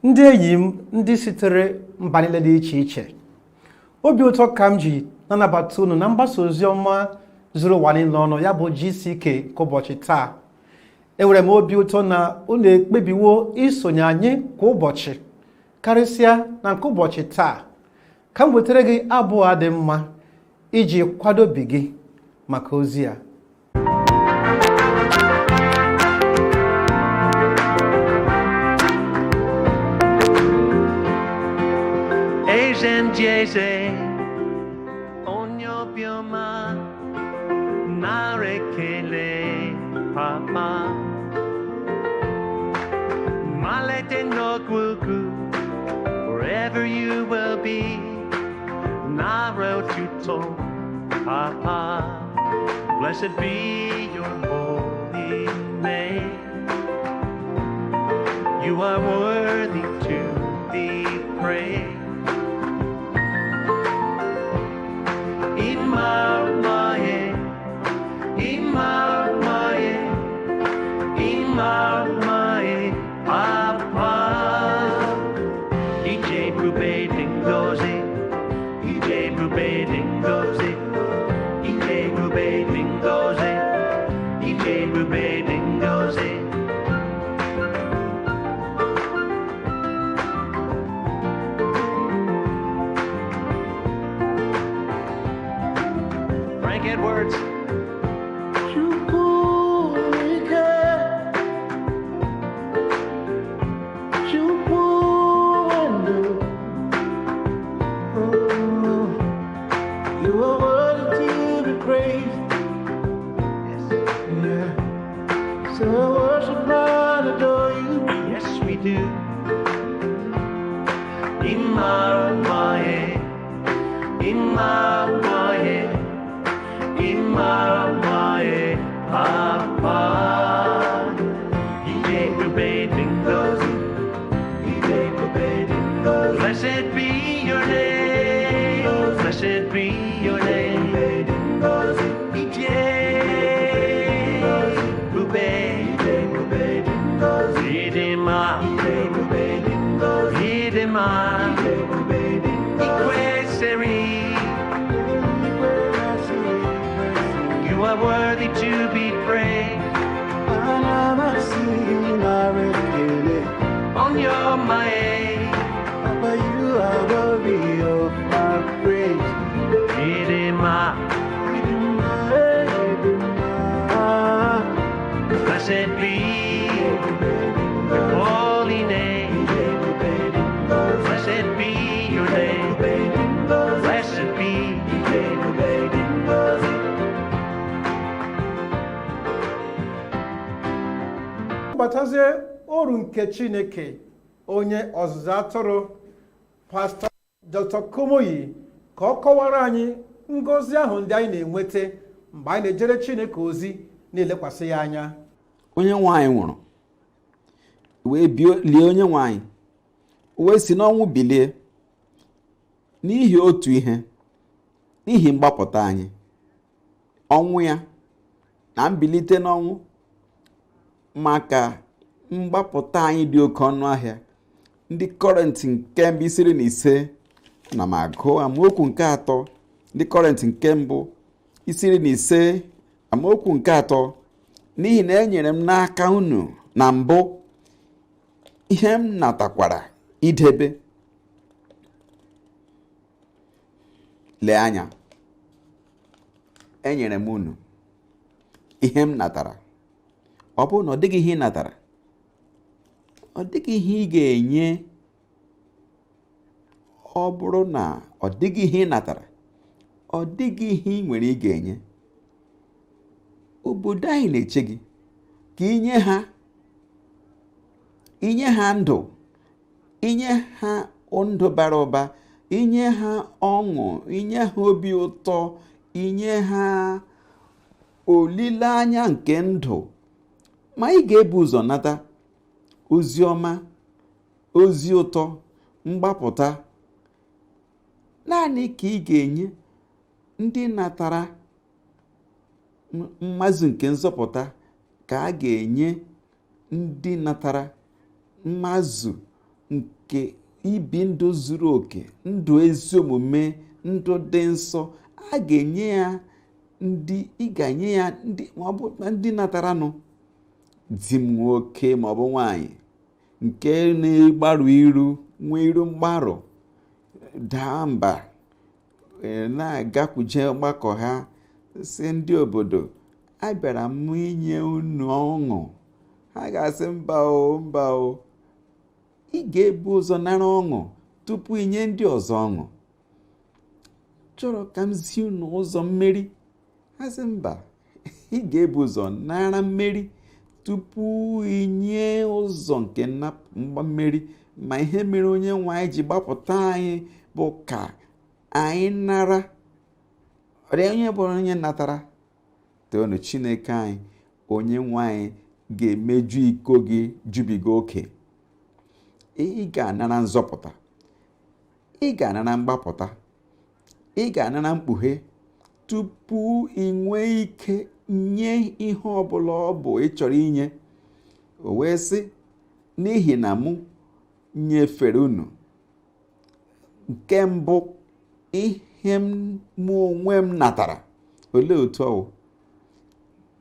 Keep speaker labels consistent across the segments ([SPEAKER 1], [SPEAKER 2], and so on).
[SPEAKER 1] Ndị enyi m ndị sitere mba niile dị iche iche, obi ụtọ ka m ji na-anabata unu na mgbasa ozi ọma zuru ụwa niile ọnụ, ya bụ GCK nke ụbọchị taa. Enwere m obi ụtọ na unu ekpebiwo isonye anyị kwa ụbọchị, karịsịa na nke ụbọchị taa. Ka m wetara gị abụ a dị mma iji kwado obi gị maka ozi a.
[SPEAKER 2] Eze ndị eze, onye obiọma, nara ekele papa. Malite n'ọgwụgwụ, wherever you will be, nara otuto papa. Blessed be your holy name. You are worthy to be praised. Imamaye, Imamaye, Imamaye, Papa. Ije bube dị ngọzi, Ije bube dị ngọzi, Ije bube dị ngọzi, Ije bube dị ngọzi. Frank Edwards.
[SPEAKER 3] Chukwuike, Chukwu ndụ, oh, you are worthy to be praised.
[SPEAKER 2] Yes.
[SPEAKER 3] Yeah. So I worship and adore you.
[SPEAKER 2] Yes, we do. Imamaye, Imamaye, Imamaye, Papa. Ije bube dị ngọzi,
[SPEAKER 3] Ije bube dị ngọzi,
[SPEAKER 2] Blessed be your name, blessed be your name.
[SPEAKER 3] bube dị ngọzi,
[SPEAKER 2] Ije bube,
[SPEAKER 3] Ije bube dị ngọzi,
[SPEAKER 2] Idima,
[SPEAKER 3] Ije bube dị ngọzi,
[SPEAKER 2] Idima,
[SPEAKER 3] Ije bube dị ngọzi.
[SPEAKER 2] Ikwesiri. You are worthy to be praised.
[SPEAKER 3] Ana m asị gị nara ekele.
[SPEAKER 2] On your way,
[SPEAKER 3] Papa, you are worthy of my praise.
[SPEAKER 2] Idima,
[SPEAKER 3] Idima, Idima.
[SPEAKER 2] blessed be your holy name. Blessed be your name. Blessed be.
[SPEAKER 1] Batazie oru nke Chineke, onye ọzụzụ atụrụ, Pastọ Dr. Komoyi, ka ọ kọwara anyị ngọzi ahụ ndị anyị na-enweta mgbe anyị na-ejere Chineke ozi na-elekwasị ya anya.
[SPEAKER 4] Onye nwe anyị nwụrụ wee lie onye nwe anyị wee si n'ọnwụ bilie n'ihi otu ihe, n'ihi mgbapụta anyị. Ọnwụ ya na mbilite n'ọnwụ maka mgbapụta anyị dị oke ọnụ ahịa. Ndị Kọrịntị nke mbụ isi 15 na m agụ amaokwu nke 3. Ndị Kọrịntị nke mbụ isi 15 amaokwu nke 3: n'ihi na enyere m n'aka unu na mbụ ihe m natakwara idebe. Lee anya, enyere m unu ihe m natara. Ọ bụrụ na ọ dịghị ihe ị natara, ọ dịghị ihe ị ga-enye. Ọ bụrụ na ọ dịghị ihe ị natara, ọ dịghị ihe ị nwere ị ga-enye. Obodo anyị na-eche gị ka inye ha, inye ha ndụ, inye ha ndụ bara ụba, inye ha ọṅụ, inye ha obi ụtọ, inye ha olileanya nke ndụ. Ma ị ga-ebu ụzọ nata ozi ọma, ozi ụtọ, mgbapụta. Naanị ka ị ga-enye ndị natara mmazụ nke nzọpụta ka a ga-enye ndị natara mmazụ nke ibi ndụ zuru oke, ndụ ezi omume, ndụ dị nsọ. A ga-enye ya ndị ị ga-enye ya ndị ma ọ bụ ndị nataranụ. Di m nwoke ma ọ bụ nwaanyị nke na-agbarụ iru, nwee iru mgbarụ, daa mba, na-agakwuje ọgbakọ ha, si ndị obodo, abịara m inye unu ọṅụ. Ha ga-asị mba o, mba o. Ị ga-ebu ụzọ nara ọṅụ tupu inye ndị ọzọ ọṅụ. Chọrọ ka m zi unu ụzọ mmeri. Ha sị mba, ị ga-ebu ụzọ nara mmeri tupu inye ụzọ nke mmeri. Ma ihe mere onye nwe anyị ji gbapụta anyị bụ ka anyị nara. Ọ dị onye bụrụ onye natara, toonu Chineke anyị. Onye nwe anyị ga-emeju iko gị jubiga oke. Ị ga-anara nzọpụta, ị ga-anara mgbapụta, ị ga-anara mkpughe tupu ị nwee ike nye ihe ọbụla ọ bụ ị chọrọ inye. O wee sị, n'ihi na mụ nyefere unu nke mbụ ihe mụ onwe m natara. Olee otu ọ bụ?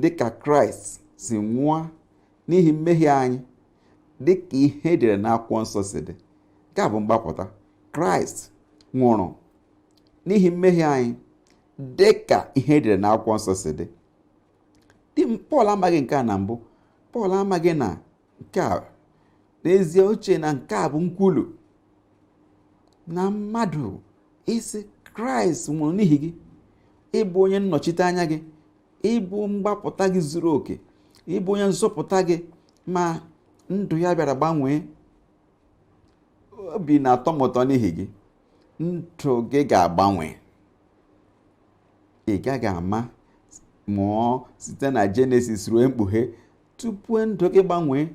[SPEAKER 4] Dịka Kraịst si nwụọ n'ihi mmehie anyị, dịka ihe edere n'akwụkwọ nsọ si dị. Nke a bụ mgbapụta. Kraịst nwụrụ n'ihi mmehie anyị dịka ihe edere n'akwụkwọ nsọ si dị. Di m Pọl amaghị nke a na mbụ. Pọl amaghị na nke a n'ezie uche na nke a bụ nkwulu na mmadụ isi Kraịst nwụrụ n'ihi gị, ịbụ onye nnọchite anya gị, ịbụ mgbapụta gị zuru oke, ịbụ onye nzọpụta gị, ma ndụ ya bịara gbanwee. Obi na-atọ m ụtọ n'ihi gị. Ndụ gị ga-agbanwe. Ị gaghị ama mụọ site na Jenesis ruo mkpughe tupu ndụ gị gbanwee.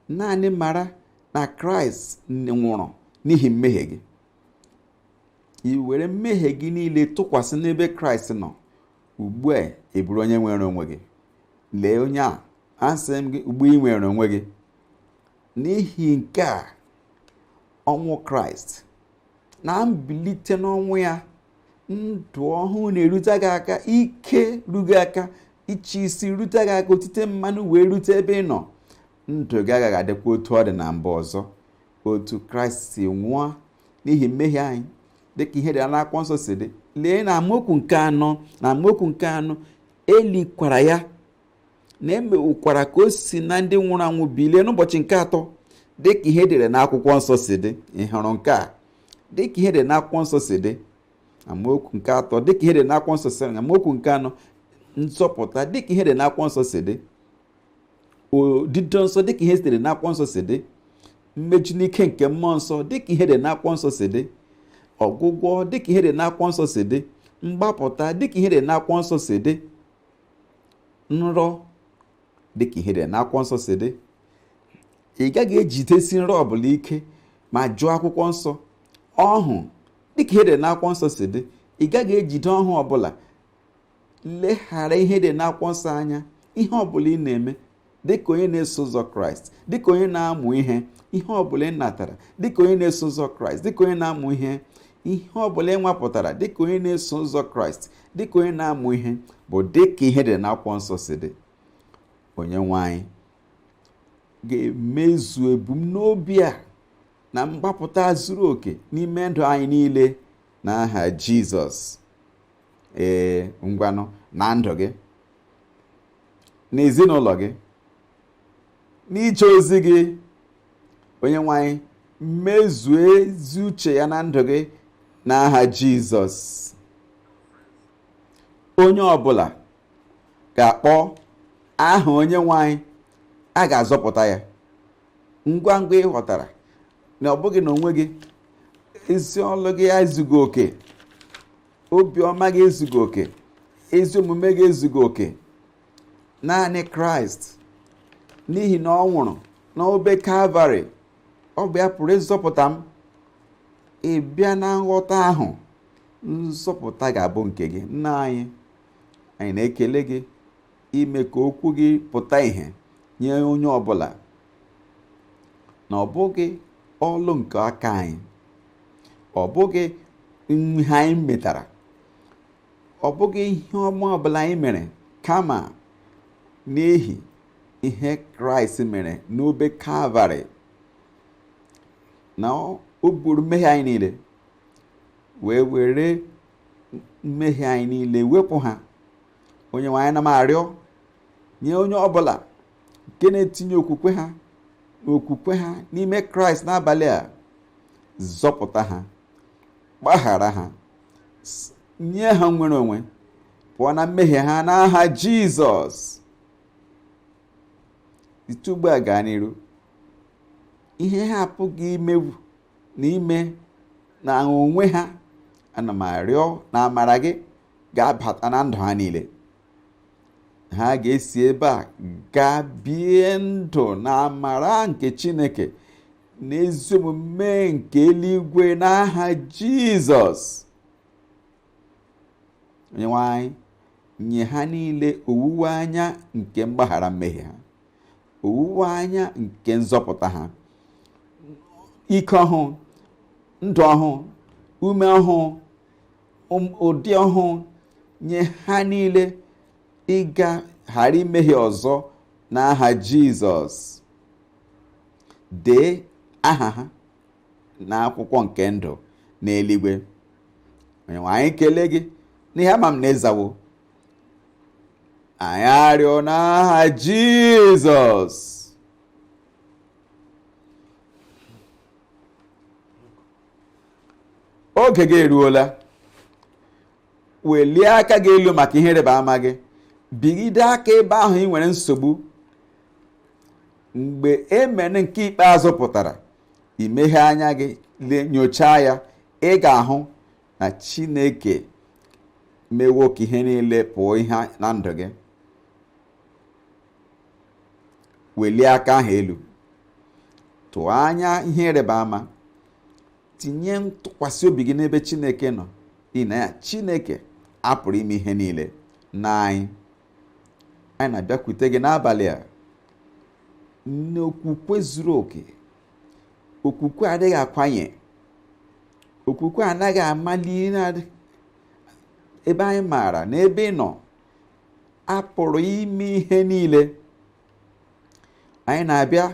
[SPEAKER 4] Naanị mara na Kraịst nwụrụ n'ihi mmehie gị. I were mmehie gị niile tụkwasị n'ebe Kraịst nọ. Ugbu a ị bụrụ onye nwere onwe gị. Lee onye a, asị m gị, ugbu ị nwere onwe gị. N'ihi nke a, ọnwụ Kraịst na mbilite n'ọnwụ ya, ndụ ọhụụ na-erute gị aka, ike rugo aka, ịchị isi rute gị aka, otite mmanụ wee rute ebe ị nọ. Ndụ gị agaghị adịkwa otu ọ dị na mbụ ọzọ. Otu Kraịst si nwụọ n'ihi mmehie anyị dịka ihe dị n'akwụkwọ nsọ si dị. Lee na amaokwu nke anọ, na amaokwu nke anọ, elikwara ya na emewukwara ka o si na ndị nwụrụ anwụ bilie n'ụbọchị nke atọ dịka ihe edere n'akwụkwọ nsọ si dị. Ị hụrụ nke a? Dịka ihe edere n'akwụkwọ nsọ si dị. Amaokwu nke atọ, dịka ihe edere n'akwụkwọ nsọ si dị. Amaokwu nke anọ, nzọpụta dịka ihe edere n'akwụkwọ nsọ si dị. Odido nsọ dịka ihe edere n'akwụkwọ nsọ si dị. Mmeju n'ike nke mmụọ nsọ dịka ihe edere n'akwụkwọ nsọ si dị. Ọgwụgwọ dịka ihe edere n'akwụkwọ nsọ si dị. Mgbapụta dịka ihe edere n'akwụkwọ nsọ si dị. Nrọ dịka ihe edere n'akwụkwọ nsọ si dị. Ị gaghị ejidesi nrọ ọbụla ike ma jụọ akwụkwọ nsọ. Ọhụ dịka ihe edere n'akwụkwọ nsọ si dị. Ị gaghị ejide ọhụ ọbụla. Leghara ihe edere n'akwụkwọ nsọ anya. Ihe ọbụla ị na-eme dịka onye na-eso ụzọ Kraịst, dịka onye na-amụ ihe, ihe ọbụla ị natara dịka onye na-eso ụzọ Kraịst, dịka onye na-amụ ihe, ihe ọbụla ị nwapụtara dịka onye na-eso ụzọ Kraịst, dịka onye na-amụ ihe, bụ dịka ihe dị n'akwụkwọ nsọ si dị. Onye nwe anyị ga-emezu ebumnobi a na mgbapụta zuru oke n'ime ndụ anyị niile n'aha Jizọs. Ee, ngwanụ, na ndụ gị, n'ezinụlọ gị, n'ije ozi gị, onye nwe anyị mezue ezi uche ya na ndụ gị n'aha Jizọs. Onye ọbụla ga-akpọ aha onye nwe anyị, a ga-azọpụta ya. Ngwa ngwa ị ghọtara na ọ bụghị na onwe gị, ezi ọlụ gị ezughị oke, obiọma gị ezughị oke, ezi omume gị ezughị oke, naanị Kraịst, n'ihi na ọ nwụrụ n'obe Kalvarị, ọ bụ ya pụrụ ịzọpụta m. Ị bịa na nghọta ahụ, nzọpụta ga-abụ nke gị. Nna anyị, anyị na-ekele gị ime ka okwu gị pụta ìhè nye onye ọbụla, na ọ bụghị ọlụ nke aka anyị, ọ bụghị ihe anyị metara, ọ bụghị ihe ọma ọbụla anyị mere, kama n'ihi ihe Kraịst mere n'obe Kalvarị, na o buru mmehie anyị niile wee were mmehie anyị niile wepụ ha. Onye nwe anyị, na m arịọ nye onye ọbụla nke na-etinye okwukwe ha na okwukwe ha n'ime Kraịst n'abalị a, zọpụta ha, gbaghara ha, nye ha nnwere onwe pụọ na mmehie ha n'aha Jizọs. Site ugbu a gaa n'iru, ihe ha apụghị imewu na ime na onwe ha, ana m arịọ na amara gị ga-abata na ndụ ha niile. Ha ga-esi ebe a gaa bie ndụ na amara nke Chineke na ezi omume nke eluigwe n'aha Jizọs. Onye nwe anyị, nye ha niile owuwe anya nke mgbaghara mmehie ha, owuwe anya nke nzọpụta ha, ike ọhụụ, ndụ ọhụụ, ume ọhụụ, ụdị ọhụụ, nye ha niile ịga ghara imehie ọzọ n'aha Jizọs. Dee aha ha n'akwụkwọ nke ndụ n'eluigwe. Onye nwe anyị, kelee gị n'ihe ama m na ịzawo anyị arịọ n'aha Jizọs. Oge gị eruola. Welie aka gị elu maka ihe ịrịba ama gị. Bigide aka ebe ahụ ị nwere nsogbu. Mgbe amen nke ikpeazụ pụtara, imeghe anya gị, nyochaa ya, ị ga-ahụ na Chineke mewo ka ihe niile pụọ ihe na ndụ gị. Welie aka ahụ elu, tụọ anya ihe ịrịba ama, tinye ntụkwasị obi gị n'ebe Chineke nọ, n'ihi na ya Chineke apụrụ ime ihe niile na anyị. Anyị na-abịakwute gị n'abalị a n'okwukwe zuru oke. Okwukwe adịghị akwanye, okwukwe anaghị amali ebe anyị maara na ebe ị nọ apụrụ ime ihe niile. Anyị na-abịa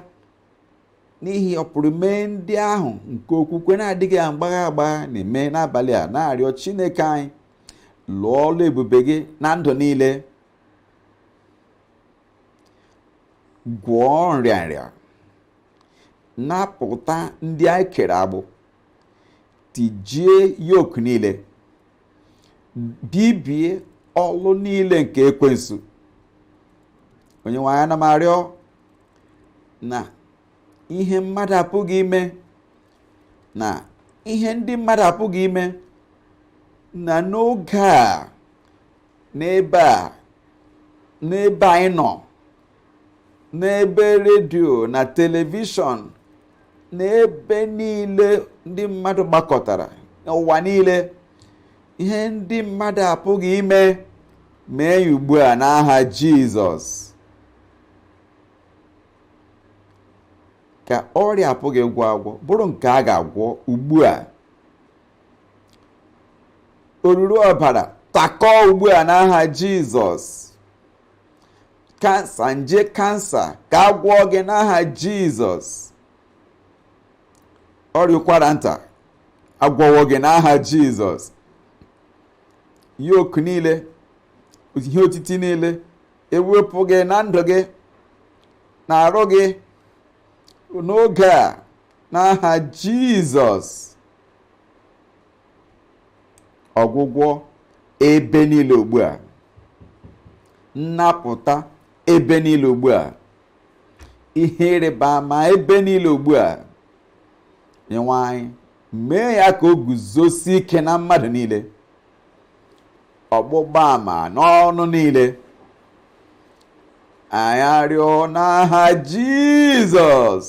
[SPEAKER 4] n'ihi ọpụrụ mee ndị ahụ nke okwukwe na-adịghị agbagha agbagha na-eme n'abalị a, na-arịọ Chineke anyị, lụọ ọlụ ebube gị na ndụ niile, gwọọ nrịanrịa, napụta ndị anyị kere agbụ, tijie yoke niile, bibie ọlụ niile nke ekwensu. Onye nwe anyị, ana m arịọ na ihe mmadụ apụghị ime na ihe ndị mmadụ apụghị ime na n'oge a, n'ebe a, n'ebe anyị nọ, n'ebe redio na telivishọn, n'ebe niile ndị mmadụ gbakọtara n'ụwa niile, ihe ndị mmadụ apụghị ime, mee ya ugbu a n'aha Jizọs. Ka ọrịa apụghị ịgwọ agwọ bụrụ nke a ga-agwọ ugbu a. Oruru ọbara takọọ ugbu a n'aha Jizọs. Kansa, nje kansa, ka a gwọọ gị n'aha Jizọs. Ọrịa ụkwara nta agwọwo gị n'aha Jizọs. Yoke niile, ihe otiti niile ewepụ gị na ndụ gị na arụ gị n'oge a n'aha Jizọs. Ọgwụgwọ ebe niile ugbu a, nnapụta ebe niile ugbu a, ihe ịrịba ama ebe niile ugbu a. Onyenwe anyị, mee ya ka o guzosie ike na mmadụ niile, ọgbụgba ama n'ọnụ niile. Anyị arịọ n'aha Jizọs.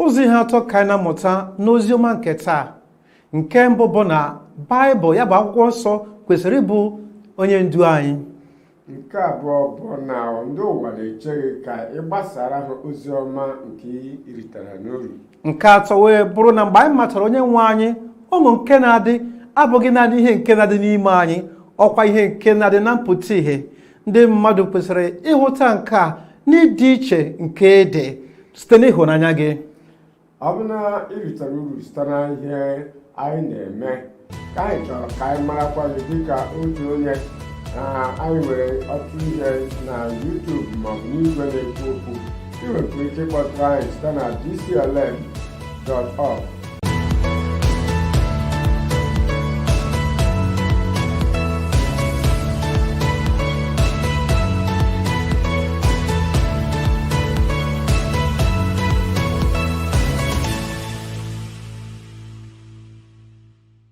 [SPEAKER 1] Ụzọ ihe atọ ka anyị na-amụta n'ozi ọma nke taa. Nke mbụ bụ na Baịbụl, ya bụ akwụkwọ nsọ, kwesịrị ịbụ onye ndu anyị.
[SPEAKER 5] Nke abụọ bụ na ndị ụwa na-eche gị ka ị gbasara ha ozi ọma nke ị ritara n'uru.
[SPEAKER 1] Nke atọ wee bụrụ na mgbe anyị matara onye nwe anyị, ọṅụ nke na-adị abụghị naanị ihe nke na-adị n'ime anyị, ọkwa ihe nke na-adị na mpụta ìhè. Ndị mmadụ kwesịrị ịhụta nke a n'ịdị iche nke dị site n'ịhụnanya gị.
[SPEAKER 5] Ọ bụ na ị ritara uru site na ihe anyị na-eme, ka anyị chọrọ ka anyị marakwa gị dịka otu onye na anyị nwere ọtụtụ ihe na YouTube maọbụ n'igwe na-ekwu okwu. Ị nwekwara ike ịkpọtụrụ anyị site na dclm.org.